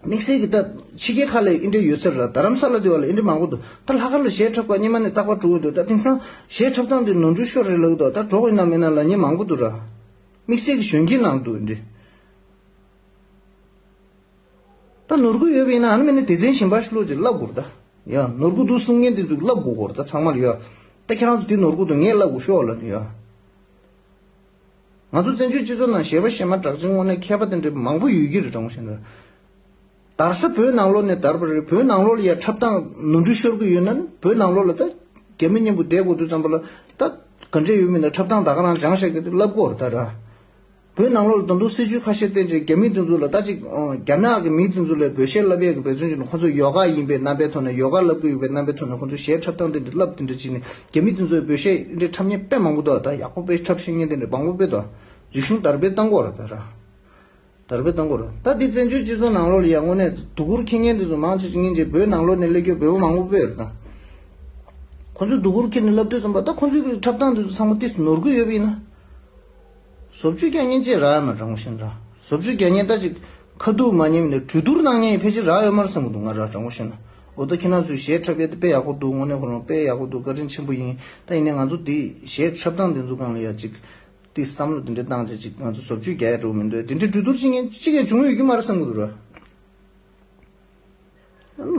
དམིགས་བསལ་གྱི་ད་ཕྱི་རྒྱལ་ཁག་ལ་ཨེ་འདྲ་ཡོད་ས་རེད་ར། རྡ་རམ་ས་ལ་དེ་བ་ལ་ཨེ་འདྲ་མང་པོ་འདུག་ད་ལྷག་དཀར་ལ་གཞས་འཁྲབ་ག་སྔོན་མ་ནས་རྟག་པར་འགྲོ་གི་འདུག་ད་དེང་སང་གཞས་འཁྲབ་སྟངས་དེ་ནོར་འཁྲུལ་ཤོར་རེད་ལབ་གི་འདུག་ད་འགྲོ་དགོས་ན་མིན་ན་ལབ་མཁན་མང་པོ་འདུག་ར། དམིགས་བསལ་གྱི་གཞོན་སྐྱེས་ནང་དུ་འདི། ད་ནོར་གི་ཡོད་པ་ཡིན་ན་ཨ་ནི་མིན་ན་སྡེ་ཚན་གཞན་པ་ཞིག་ལོག་ཅིག་བསླབ་དགོས་རེད་ད། ཡ་ནོར་གི་འདུག་གསུང་མཁན་དེ་ཚོས་བསླབ་དགོས་ཀྱི་རེད་ད། ཚང་མ་ལ་ཡ། ད་ཁྱེད་རང་ཚོ་དེ་ནོར་གི་འདུག་ངས་བསླབ་དགོས་ཤོག་ལབ་ནི་ཡ། ང་ཚོ་བཙན་བྱོལ་སྤྱི་ཚོགས་ནང་གཞས་པ་གཞས་མ་གྲགས་ཅན་དངོས་གནས་མཁས་པ་དེ་འདྲ་མང་པོ་ཡོད་ཀྱི་རེད། དྲང་པོ་བཤད་ན། དར་ས་བོད་ནང་ལོགས་ནས་དར་བ་རེད། བོད་ནང་ལོགས་ལ་ཡ་འཁྲབ་སྟངས་ནོར་འཁྲུལ་ཤོར་གི་ཡོད་ན་ནི་བོད་ནང་ལོགས་ལ་ད་རྒྱ་མི་མཉམ་པོ་བསྡད་དགོས་དུས་ཙམ་པ་ལ་ད་ག་འདྲས་ཡོད་མིན་ད་འཁྲབ་སྟངས་ད་ག་རང་སྦྱངས་བཞག་གི་དེ་བསླབ་དགོས་རེད་ད་ར། བོད་ནང་ལོགས་ལ་ད་དུང་སྲིད་ཇུས་ཁ་ཤས་བསྟན་བྱས་རྒྱ་མི་དེ་ཚོ་ལ་ད་ཅིག་ཨོ་རྒྱ་ནག་གི་མི་དེ་ཚོ་ལ་བོད་གཞས་བསླབ་ཡས་ཀྱི་འབད་བརྩོན་བྱས་ནས་ཁོ་ཚོ་ཡོ་ག་ཡིན་པའི་རྣམ་པའི་ཐོག་ནས་ཡོ་ག་བསླབ་ཀྱི་ཡོད་པའི་རྣམ་པའི་ཐོག་ནས་ཁོ་ཚོ་གཞས་འཁྲབ་སྟངས་དེ་འདྲ་བསླབ་དེ་འདྲ་བྱས་ནས་རྒྱ་མི་དེ་ཚོས་བོད་གཞས་འདྲ་འཁྲབ་མཁན་དཔེ་མང་པོ་འདུག་ད་ཡག་པོ་དཔེ་འཁྲབ་ཤེས་མཁན་དེ་འདྲ་མང་པོ་དཔེ་འདུག་རིག་གཞུང་དར་སྤེལ་བཏང་དགོས་རེད་ད་ར། དར་སྤེལ་བཏང་དགོས་རེད། ད་འདི་བཙན་བྱོལ་སྤྱི་ཚོགས་ནང་ལོགས་ལ་ཡ་དངོས་གནས་སྡུག་སྒུར་འཁྱེར་མཁན་དེ་ཚོ་མང་ཆེ་ཆེ་སྙིང་རྗེ་བོད་ནང་ལོགས་ནས་སླེབས་རྒྱུ་བོད་པ་མང་པོ་དཔེ་རེད་ད། ཁོ་ཚོས་སྡུག་སྒུར་འཁྱེར་ནས་བསླབ་དུས་ཙམ་པ་ད་ཁོ་ཚོའི་འཁྲབ་སྟངས་དེ་ཚོ་ཚང་མ་ཏིས་ནོར་གི་ཡོད་པ་ཡིན་ན། བཟོ་བཅོས་རྒྱག་མཁན་ཅིག་རག་ཡོད་མ་རེད། དྲང་པོ་བཤད་ན་ར། བཟོ་བཅོས་རྒྱག་མཁན་ད་ཅིག་ཁ་ཐུག་མ་ཉན་ནས་གྲོས་བསྡུར་གནང་མཁན་ཕལ་ཆེར་རག་ཡོད་མ་རེད་བསམ་གི་འདུག་ང་ར། དྲང་པོ་བཤད་ན། འོ་ད་ཁྱེད་རང་ཚོས་གཞས་འཁྲབ་ཡས་དེ་དཔེ་ཡག་པོ་འདུག་དངོས་གནས་ཁོ་རང་དཔེ་ཡག་པོ་འདུག་བཀའ་དྲིན་ཆེན་པོ་ཡིན། ད་ཡིན་ནའི་ང་ཚོ་འདི་གཞས་འཁྲབ་སྟངས་འདི་ཚོ་སྒང་ལ་ཡ་ཅིག་དེ་བསམ་བློ་དེ་འདྲ་བཏང་བྱས་ཅིག་ང་ཚོ་བཟོ་བཅོས་རྒྱག་ཡ་འགྲོ་མི་འདུག་དེ་འདྲའི་གྲོས་བསྡུར་བྱེད་མཁན་གཅིག་ཀྱང་བྱུང་ཡོད་ཀྱི་མ་རེད་བསམ་གྱི་འདུག་ར།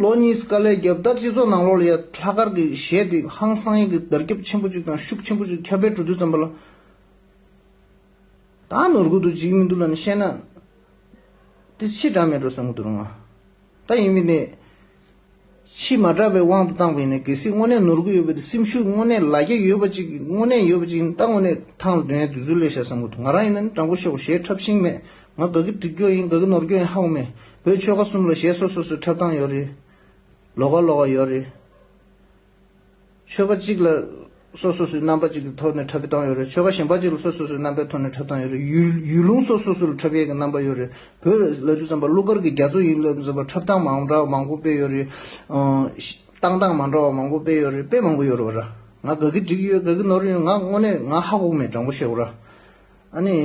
ལོ་གཉིས་དཀའ་ལས་བརྒྱབ། ད་སྤྱི་ཚོགས་ནང་ལོགས་ལ་ཡ་ལྷག་དཀར་གྱི་གཞས་དེ་ཧང་སང་ཡས་ཀྱི་དར་ཁྱབ་ཆེན་པོ་ཅིག་དང་ཤུགས་ཆེན་པོ་ཅིག་ཁྱབ་སྤེལ་འགྲོ་དུས་ཙམ་པ་ལ། ད་ནོར་གྱི་འདུག་བྱེད་ཀྱི་མི་འདུག་ལབ་ནས་བཤད་ན། དེ་ཕྱི་དྲག་མེད་འགྲོ་བསམ་གྱི་འདུག་ར་ང་། ད་ཡིན་མིན་ནས། ཕྱི་མ་དྲག་པའི་དབང་དུ་བཏང་བ་ཡིན་ན་གལ་སྲིད་དངོས་གནས་ནོར་གྱི་ཡོད་པ་དེ་སེམས་ཤུགས་དངོས་གནས་ལ་རྒྱ་ཡོད་པ་ཅིག་དངོས་གནས་ཡོད་པ་ཅིག་ཡིན་ད་དངོས་གནས་ཐང་ལ་འདོན་ཡའི་དུས་ཚོད་སླེབས་ཤག་བསམ་གྱི་འདུག་ང་རང་ཡིན་ན་ནི་དྲང་པོ་བཤད་དགོས་གཞས་འཁྲབ་ཤེས་ཀྱི་མེད། ང་དགའ་གི་འགྲིག་རྒྱུ་ཡིན་དགའ་གི་ནོར་རྒྱུ་ཡིན་ཧ་གོ་མེད། བོད་ཆོལ་ཁ་གསུམ་ལ་གཞས་སོ་སོ་སོའི་འཁྲབ་སྟངས་ཡོད་རེད། ལོགས་ཀ་ལོགས་ཀ་ཡོད་རེད། ཆོལ་ཁ་གཅིག་ལ་སོ་སོ་སོའི་རྣམ་པ་གཅིག་གི་ཐོག་ནས་འཁྲབ་སྟངས་ཡོད་རེད། ཆོལ་ཁ་གཞན་པ་གཅིག་ལ་སོ་སོ་སོའི་རྣམ་པའི་ཐོག་ནས་འཁྲབ་སྟངས་ཡོད་རེད། ཡུལ་ཡུལ་ལུང་སོ་སོ་སོ་ལ་འཁྲབ་ཡས་ཀྱི་རྣམ་པ་ཡོད་རེད། བོད་ལབ་དུས་ཙམ་པ་གླུ་གར་གྱི་རྒྱ་མཚོ་ཡིན་ལབ་ཙམ་པ་འཁྲབ་སྟངས་མ་འདྲ་བ་མང་པོ་དཔེ་ཡོད་རེད། ཨང་། བཏང་སྟངས་མ་འདྲ་བ་མང་པོ་དཔེ་ཡོད་རེད། དཔེ་མང་པོ་ཡོད་རེད་བ་ར། ང་དགའ་གི་འགྲིག་ཡོད་དགའ་གི་ནོར་ཡོད་ང་དངོས་གནས་ང་ཧ་གོ་གི་མེད་དྲང་པོ་བཤད་དགོས་ར། ཨ་ནི།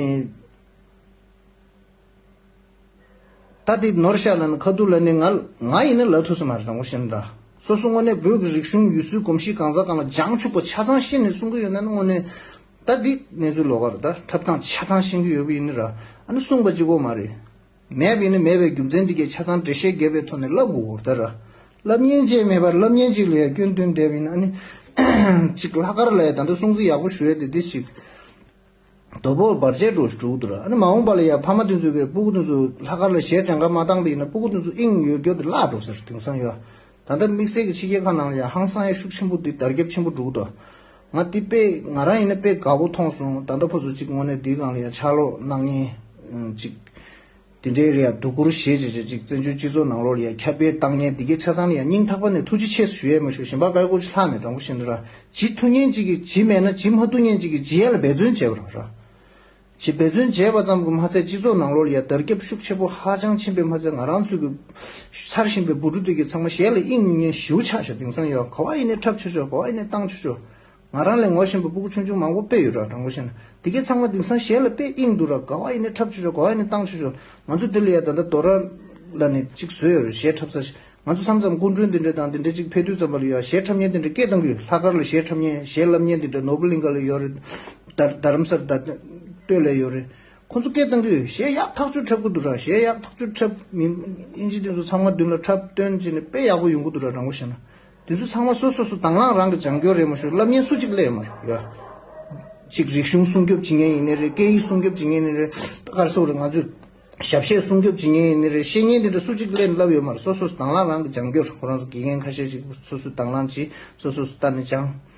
ད་དེ་ནོར་ཤག་ལབ་ནས་ཁ་ཐུག་ལབ་ནས་ང་ང་ཡིན་ན་ལབ་ཐུབ་ས་མ་རེད་དྲང་པོ་བཤད་ན་འདྲ། སོ་སོ་དངོས་གནས་བོད་ཀྱི་རིག་གཞུང་ཡུལ་སྲོལ་གོམས་གཤིས་གང་ཟག་གང་ལ་སྦྱང་ཆོག་པ་ཆ་ཚང་ཤེས་ནས་གསུང་གི་ཡོད་ན་ནི་དངོས་གནས་ད་འདི་གནས་ཚུལ་ལོགས་ཀ་རེད། ད་འཁྲབ་སྟངས་ཆ་ཚང་ཤེས་ཀྱི་ཡོད་པ་ཡིན་ན་ར་ཨ་ནི་གསུངས་པ་གཅིག་པོ་མ་རེད། མེད་པ་ཡིན་ན་མེད་པའི་རྒྱུ་མཚན་འདི་གའི་ཆ་ཚང་འགྲེལ་བཤད་བརྒྱབ་པའི་ཐོག་ནས་ལབ་དགོས་ཀྱི་རེད་ད་ར། ལབ་མཁན་ཅིག་མེད་པར་ལབ་མཁན་ཅིག་ལ་ཡ་སྐྱོན་བཏོན་བསྡད་པ་ཡིན་ན་ཨ་ནི་ཅིག་ལྷག་དཀར་ལ་ཡ་ད་ལྟ་སྲུང་བརྩི་ཡག་པོ་ཞུ་ཡ་དེ་འདི་ཞིག་དོ་ཕོག་བར་ཆད་འགྲོ་ཞིག་འགྲོ་གི་འདུག་ར། ཨ་ནི་མ་འོངས་པ་ལ་ཡ་ཕ་མ་དེ་ཚོས་ཀྱི་སྤུ་གུ་དེ་ཚོ་ལྷག་དཀར་ལ་གཞས་སྦྱང་ག་མ་བཏང་པ་ཡིན་ན་སྤུ་གུ་དེ་ཚོ་དབྱིངས་ཡོད་རྒྱུ་དེ་བརླག་འགྲོ་ཟེར་དེང་སང་ཡོད། ད་ལྟ་དམིགས་བསལ་གྱི་ཕྱི་རྒྱལ་ཁག་ནང་ལ་ཡ་ཧང་སང་ཡ་ཤུགས་ཆེན་པོ་འདི་དར་ཁྱབ་ཆེན་པོ་འགྲོ་གི་འདུག་ང་འདི་དཔེ་ང་རང་ཡིན་ན་དཔེ་དགའ་པོ་མཐོང་སོང་། ད་ལྟ་ཕོ་ཚོ་གཅིག་དངོས་གནས་འདིའི་སྒང་ལ་ཡ་ཕྱག་ལོག་གནང་མཁན་གཅིག་དེ་འདྲའི་རེད་ཡ། སྡུག་སྐུར་བཞེས་བྱས་བྱས་ཅིག་བཙན་བྱོལ་སྤྱི་ཚོགས་ནང་ལོགས་ལ་ཡ་ཁྱབ་སྤེལ་བཏང་མཁན་འདི་གའི་ཆ་ཚང་ལ་ཡ་སྙིང་ཐག་པ་ནས་ཐུགས་རྗེ་ཆེ་ཞུ་ཡས་མ་ཞུ་གཞན་པ་བཀའ་བཀོད་ཅིག་ལྷག་མེད་དྲང་པོ་བཤད་ན་ར། བྱེད་ཐུབ་མཁན་ཅིག་གིས་བྱེད་མེད་ན་བྱེད་མ་ཐུབ་མཁན་ཅིག་གིས་བྱེད་ཡ་ལ་འབད་བརྩོན་བྱས་པ་རེད་ར། ཅིག་འབད་བརྩོན་བྱས་པ་ཙམ་གྱིས་མ་ཚད། སྤྱི་ཚོགས་ནང་ལོགས་ལ་ཡ་དར་ཁྱབ་ཤུགས་ཆེ་པོ་ཧ་ཅང་ཕྱིན་པས་མ་ཚད། ང་རང་ཚོའི་གི་འཚར་བཞིན་པའི་བུ་ཕྲུག་དེ་གི་ཚང་མ་གཞས་ལ་དབྱིངས་མྱོང་མཁན་ཞེ་པོ་ཆགས་ཤག་དེང་སང་ཡ་ག་བ་ཡིན་ནའི་འཁྲབ་ཆོག་ཆོག་ག་བ་ཡིན་ནའི་བཏང་ཆོག་ཆོག་ང་རང་ལས་ངོ་ཤེས་པའི་སྤུ་གུ་ཆུང་ཆུང་མང་པོ་དཔེ་ཡོད་ར། དྲང་པོ་བཤད་ན་དེ་གས་ཚང་མ་དེང་སང་གཞས་ལ་དཔེ་དབྱིངས་འདུག་ར། ག་བ་ཡིན་ནའི་འཁྲབ་ཆོག་ཆོག་ག་བ་ཡིན་ནའི་བཏང་ཆོག་ཆོག་ང་ཚོ་དེ་ལ་ཡ་ད་ལྟ་དོ་ར་ལ་ནི་གཅིག་བཟོས་ཡོད་རེད། གཞས་འཁྲབ་ས་ཞིག་ང་ཚོ་མཚམས་མཚམས་སྐུ་མགྲོན་དེ་འདྲ་དང་དེ་འདྲ་གཅིག་ཕེབས་དུས་ཙམ་པ་ལ་ཡ་གཞས་འཁྲབ་མཁན་དེ་འདྲ་སྐད་གཏོང་གི་ཡོད། ལྷག་དཀར་ལ་གཞས་འཁྲབ་མཁན། གཞས་བསླབ་མཁན་དེ་འདྲ་ནོར་བུ་གླིང་ག་ལ་ཡོད་རེད། རྡ་རྡ་རམ་ས་ལ་ད་སྟོད་ལ་ཡོད་རེད། ཁོང་ཚོ་སྐད་བཏང་གི་ཡོད། གཞས་ཡག་ཐག་ཆོད་འཁྲབ་གི་འདུག་ར། གཞས་ཡག་ཐག་ཆོད་འཁྲབ་མི་དབྱིན་ཇི་དེ་ཚོ་ཚང་མ་མདུན་ལ་འཁྲབ་སྟོན་བྱས་ནས་དཔེ་ཡག་པོ་ཡོང་གི་འདུག་ར། དྲང་པོ་བཤད་ན། དེ་ཚོ་ཚང་མ་སོ་སོ་སོ་དང་བླངས་རང་གི་སྦྱང་སྐྱོར་རེད། མ་གཞི་བསླབ་མཁན་སུ་གཅིག་སླེབས་མ་རེད་ཡ། གཅིག་རིག་གཞུང་སྲུང་སྐྱོབ་བྱེད་མཁན་ཡིན་ནའི་རེད། སྐད་ཡིག་སྲུང་སྐྱོབ་བྱེད་མཁན་ཡིན་ནའི་རེད། ད་ག་རེ་ཟེར་དགོས་རེད། ང་ཚོས་ཞབས་གཞས་སྲུང་སྐྱོབ་བྱེད་མཁན་ཡིན་ནའི་རེད། ཤེས་མཁན་དེ་འདྲ་སུ་གཅིག་སླེབས་ནས་བསླབས་ཡོད་མ་རེད། སོ་སོ་སོ་དང་བླངས་རང་གི་སྦྱང་སྐྱོར། ཁོ་རང་ཚོ་དགེ་རྒན་ཁ་ཤས་ཅིག་སོ་སོས་དང་བླངས་བྱས་སོ་སོ་སོ་ལྟ་ནས་སྦྱངས།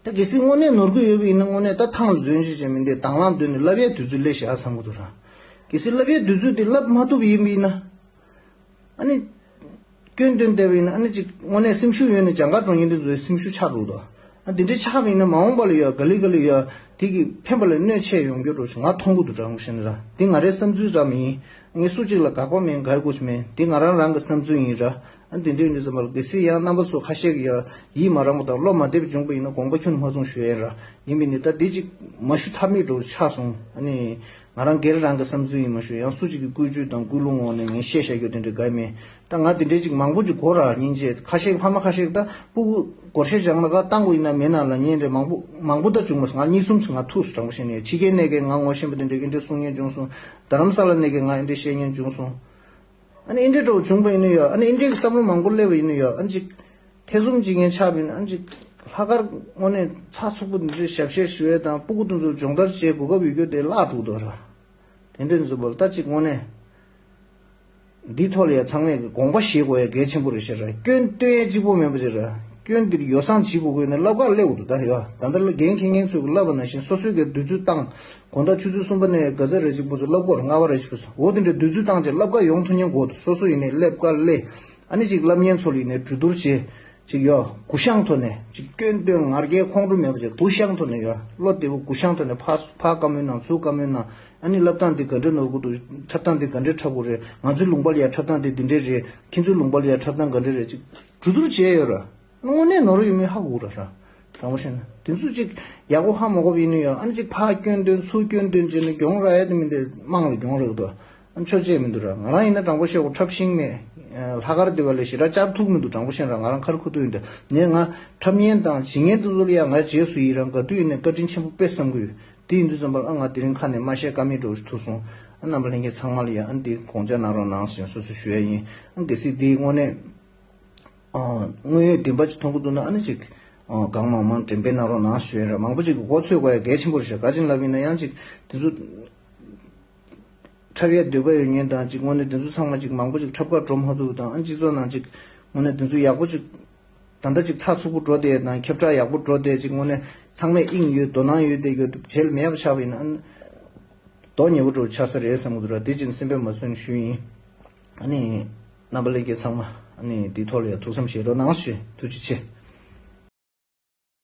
ད་གལ་སྲིད་དངོས་གནས་ནོར་གྱི་ཡོད་པ་ཡིན་ན་དངོས་གནས་ད་ཐང་ལ་འཛུལ་ཞིག་བྱས་མི་འདུག་དང་བླངས་འདོན་ནས་བསླབ་ཡའི་དུས་ཚོད་སླེབས་ཤག་བསམ་གྱི་འདུག་ར། གལ་སྲིད་བསླབ་ཡའི་དུས་ཚོད་དེ་བསླབ་མ་ཐུབ་པ་ཡིན་པ་ཡིན་ན། ཨ་ནི། སྐྱོན་འདོན་བསྡད་པ་ཡིན་ན་ཨ་ནི་ཅིག་དངོས་གནས་སེམས་ཤུགས་ཡོད་ནས་སྦྱང་གར་འགྲོ་མཁན་དེ་ཚོའི་སེམས་ཤུགས་ཆག་འགྲོ་འདུག་ཨ་འདི་འདྲའི་ཆགས་པ་ཡིན་ན་མ་འོངས་པ་ལ་ཡ་ག་ལེ་ག་ལེ་ཡ་དེ་གི་ཕན་པ་ལས་གནོད་ཆེ་ཡོང་རྒྱུ་འགྲོ་ཞིག་ང་མཐོང་གི་འདུག་དྲང་པོ་བཤད་ན་ར། འདི་ང་རའི་བསམ་ཚུལ་འདྲ་མ་ཡིན། ངས་སུ་གཅིག་ལ་དགག་པ་མེད། དགག་དགོས་ཤིག་མེད། འདི་ང་རང་རང་གི་བསམ་ཚུལ་ཡིན་ར། ཨ་འདི་འདྲའི་ནི་ཙམ་པ་ལ་གལ་སྲིད་ཡང་རྣམ་པ་ཚོ་ཁ་ཤས་ཀྱི་ཡ་ཡིད་མ་རངས་པ་དང་བློ་མ་བདེ་བ་བྱུང་པ་ཡིན་ན་དགོངས་པ་ཁྱོན་ནས་མ་ཚོམ་ཞུ་ཡ་ཡིན་ར། ཡིན་པས་ནི་ད་འདི་ཅིག་མ་ཞུ་ཐབས་མེད་འགྲོ་ཆགས་སོང་། ཨ་ནི། ང་རང་སྒེར་རང་གི་བསམ་ཚུལ་ཡིན་མ་ཞུ། ཡང་སུ་གཅིག་གི་བཀོད་ཇུས་དང་ཀུན་སློང་འོག་ནས་ངས་བཤད་བཞག་རྒྱུ་དེ་འདྲ་དགའ་མེད། ད་ང་དེ་འདྲའི་ཅིག་མང་པོ་ཅིག་གོ་ར། སྙིང་རྗེ། ཁ་ཤས་ཕ་མ་ཁ་ཤས་ད་སྤུ་གུ་སྒོར་གཞས་སྦྱང་ལ་ཁ་བཏང་དགོས་ཡིན་ན་མེད་ན་ལབ་མཁན་རེད། མང་པོ་མང་པོ་ད་བྱུང་མ་སོང་། ང་གཉིས་གསུམ་ཅིག་ང་ཐུག་སོང་། དྲང་པོ་བཤད་ན་ཕྱི་རྒྱལ་ནས་ཀྱང་ང་ངོ་ཤེས་པ་དེ་འདྲ་ཨེ་འདྲ་གསུང་མཁན་བྱུང་སོང་། རྡ་རམ་ས་ལ་ནས་ཀྱང་ང་ཨེ་འདྲ་བཤད་མཁན་བྱུང་སོང་། ཨ་ནི་ཨེ་འདྲ་འདྲ་བོ་བྱུང་པ་ཡིན་ན་ཡ། ཨ་ནི་ཨེ་འདྲའི་བསམ་བློ་མང་པོ་སླེབས་པ་ཡིན་ན་ཡ། ཨ་ནི་ཅིག་ཐེ་ཚོམ་བྱེད་མཁན་ཆགས་པ་ཡིན་ན། ཨ་ནི་ཅིག་ལྷག་དཀར་དངོས་གནས་ཚགས་ཚུད་པོ་འདི་འདྲའི་ཞབས་གཞས་ཞུ་ཡས་དང་སྤུ་གུ་དེ་ཚོ་སྦྱོང་བརྡར་བྱེད་གོ་སྐབས་ཡོད་རྒྱུ་དེ་བརླག་འགྲོ་འདུག་ར། དེ་འདྲ་ཚོ་བོ་ལ་ད་ཅིག་དངོས་གནས་འདིའི་ཐོག་ལ་ཡ་ཚང་མས་དགོངས་པ་བཞེས་དགོས་ཡ་གལ་ཆེན་པོ་རེད་ཤག་ར། སྐྱོན་སྟོན་ཡ་གཅིག་པོ་མེད་པ་ཅིག་ར། སྐྱོན་འདི་ཡོ་བསྲང་བྱེད་དགོས་དགོས་ན་བསླབ་གར་སླེབས་དགོས་འདུག་ད་ཡ་ད་ལྟ་འགན་འཁྱེར་མཁན་ཚོས་བསླབ་པ་ནང་བཞིན་སོ་སོའི་གི་དུས་ཚོད་བཏང་། དགོང་དག་ཆུ་ཚོད་གསུམ་པ་ནས་ག་ཚོད་རེ་གཅིག་པོ་ཚོ་བསླབ་དགོས་ར། ལྔ་པ་རེ་གཅིག་པོ་ཚོ། འོ་དེ་འདྲའི་དུས་ཚོད་བཏང་བྱས་བསླབ་གར་ཡོང་ཐུབ་མཁན་དགོས་འདུག་སོ་སོ་ཡིན་ནའི་སླེབས་གར་སླེབས། ཨ་ནི་ཅིག་བསླབ་མཁན་ཚོ་ལ་ཡིན་ནའི་གྲོས་བསྡུར་བྱས། ཅིག་ཡ། གུ་ཡངས་ཐོག་ནས་ཅིག་སྐྱོན་སྟོན་ང་རྒྱལ་ཁོང་ཁྲོ་མེད་པ་ཅིག་གུ་ཡངས་ཐོག་ནས་ཡ། བློ་བདེ་པོ་གུ་ཡངས་ཐོག་ནས་ཕར་ཕར་བཀའ་མོལ་གནང་། ཚུར་བཀའ་མོལ་གནང་། ཨ་ནི་བསླབ་སྟངས་འདི་ག་འདྲ་ནོར་གི་འདུག་འཁྲབ་སྟངས་འདི་ག་འདྲ་འཁྲབ་དགོས་རེད། ང་ཚོའི་ལུང་པ་ལ་ཡ་འཁྲབ་སྟངས་འདི་འདི་འདྲ་རེད། ཁྱེད་ཚོའི་ལུང་པ་ལ་ཡ་འཁྲབ་སྟངས་ག་འདྲ་རེད། ཅིག་གྲོས་བསྡུར་བྱས་ཡོད་ར། དངོས་གནས་ནོར་ཡོད་མེད་ཧ་གོ་གི་ར་ར། དྲང་པོ་བཤད་ན་དེ་ཚོ་ཅིག་ཡག་པོ་ཧ་མ་གོ་བ་ཡིན་ན་ཡང་། ཨ་ནི་ཅིག་ཕར་སྐྱོན་འདོན་ཚུར་སྐྱོན་འདོན་བྱས་ནས་གྱོང་རག་ཡ་དེ་མི་འདི་དམངས་ལ་གྱོང་རག་གི་འདུག་ཨ་ནི་ཆོག་བྱས་མི་འདུག་ར། ང་རང་ཡིན་ན་དྲང་པོ་བཤད་གོ་འཁྲབ་ཤེས་མེད། ལྷག་དཀར་དེ་བ་ལས་ཞེ་དྲག་བཅར་ཐུབ་མི་འདུག་དྲང་པོ་བཤད་ན་ར། ང་རང་ཁར་ཁུ་ཐུག་ཡིན་ད། ངས་ང་འཁྲབ་མཁན་དང་བྱེད་མཁན་དེ་ཚོ་ལ་ཡ་ང་རྗེས་སུ་ཡི་རང་ག་དུས་ཡིན་ནའི་བཀའ་དྲིན་ཆེན་པོ་དཔེ་བསམ་གི་ཡོད། དེ་ཡིན་དུས་ཙམ་པ་ལ་ཨ་ང་དེ་རིང་ཁ་ནས་མ་བཤད་ཀ་མེད་འགྲོ་ཞིག་ཐུག་སོང་། ཨ་རྣམ་པ་ལྷན་རྒྱས་ཚང་མ་ལ་ཡ་ཨ་འདི་དགོངས་འཇགས་གནང་རོགས་གནང་ཞེས་སོ་སོ་ཞུ་ཡ་ཡིན། ཨ་གལ་སྲིད་འདི་དངོས་གནས། ཨ། དངོས་ཡོད་བདེན་པ་ཅིག་མཐོང་གི་འདུག་ན་ཨ་ནི་ཅིག་ཨ། གང་མང་མང་འགྲེམས་སྤེལ་གནང་རོགས་གནང་ཞུ་ཡ་ར། མང་པོ་ཅིག་གིས་མགོ་ཚོས་དགོས་ཡ་གལ་ཆེན་པོ་རེད་ཤག་ག་ཅིག་ལབ་ཡིན་ན་ཡང་ཅིག་དེ་ཚོ་འཁྲབ་ཡ་འདོད་པ་ཡོད་མཁན་དང་ཅིག་དངོས་གནས་དེ་ཚོ་ཚང་མ་ཅིག་མང་པོ་ཅིག་འཁྲབ་གར་འགྲོ་མ་ཐུབ་པ་དང་། ཨ་སྤྱི་ཚོགས་ནང་ཅིག་དངོས་གནས་དེ་ཚོ་ཡག་པོ་ཅིག་ད་ལྟ་ཅིག་ཚགས་ཚུད་པོ་འགྲོ་བསྡད་དང་ཁྱབ་བསྒྲགས་ཡག་པོ་འགྲོ་བསྡད། ཅིག་དངོས་གནས་ཚང་མས་དབྱིངས་ཡོད་དོ་སྣང་ཡོད་བསྡད་ཡོད་བྱེད་ལ་མེད་པ་ཆགས་པ་ཡིན་ན་ཨ་ནི་དོན་ཉེ་པོ་འགྲོ་ཆགས་ས་རེད་བསམ་གི་འདུག་ར། དེ་ཅིག་སེམས་པས་མ་ཚོར་ནས་ཞུ་ཡིན། ཨ་ནི་རྣམ་པ་ལྷན་རྒྱས་ཚང་མ་ཨ་ནི་འདིའི་ཐོག་ལ་ཡ་ཐུགས་བསམ་བཞེས་རོགས་གནང་ཞུ། ཐུགས་རྗེ་ཆེ།